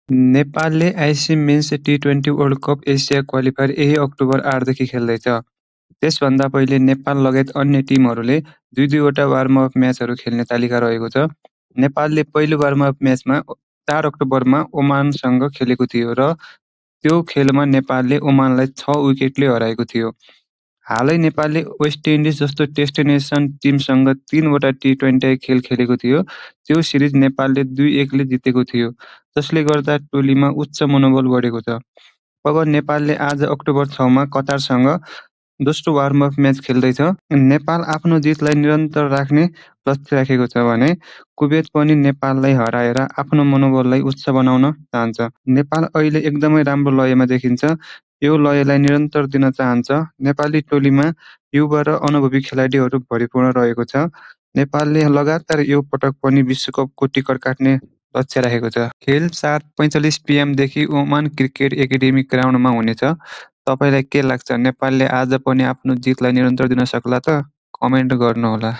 नेपालले ICC men's टी20 world cup Asia qualifier यही October 8 देखि खेल्दैछ। त्यसभन्दा पहिले नेपाल लगायत अन्य टिमहरूले दुई-दुईवटा वार्म-अप म्याचहरू खेल्ने तालिका रहेको छ। नेपालले पहिलो वार्म-अप म्याचमा 4 अक्टोबरमा ओमानसँग खेलेको थियो र त्यो खेलमा नेपालले ओमानलाई 6 विकेटले हराएको थियो। हालै नेपालले वेस्ट इन्डिज जस्तो डेस्टिनेसन टिमसँग 3वटा टी20 खेल खेलेको थियो। त्यो सिरिज नेपालले 2-1 ले जितेको थियो, जसले गर्दा टोलीमा उच्च मनोबल बढेको छ। अब नेपालले आज अक्टोबर 6 मा कतारसँग दोस्रो वार्म-अप म्याच खेल्दैछ। नेपाल आफ्नो जितलाई निरन्तर राख्ने लक्ष्य राखेको छ भने कुवेत पनि नेपाललाई हराएर आफ्नो मनोबललाई उच्च बनाउन चाहन्छ। नेपाल अहिले एकदमै राम्रो लयमा देखिन्छ, यो लयलाई निरन्तर दिन चाहन्छ। नेपाली टोलीमा युवा र अनुभवी खेलाडीहरू भरिपूर्ण रहेको छ। नेपालले लगातार यो पटक पनि विश्वकपको टिकट काट्ने लक्ष्य राखेको छ। खेल 7:45 PM देखि ओमान क्रिकेट एकाडेमी ग्राउन्डमा हुनेछ। तपाईँलाई के लाग्छ, नेपालले आज पनि आफ्नो जितलाई निरन्तर दिन सक्ला त? कमेन्ट गर्नुहोला।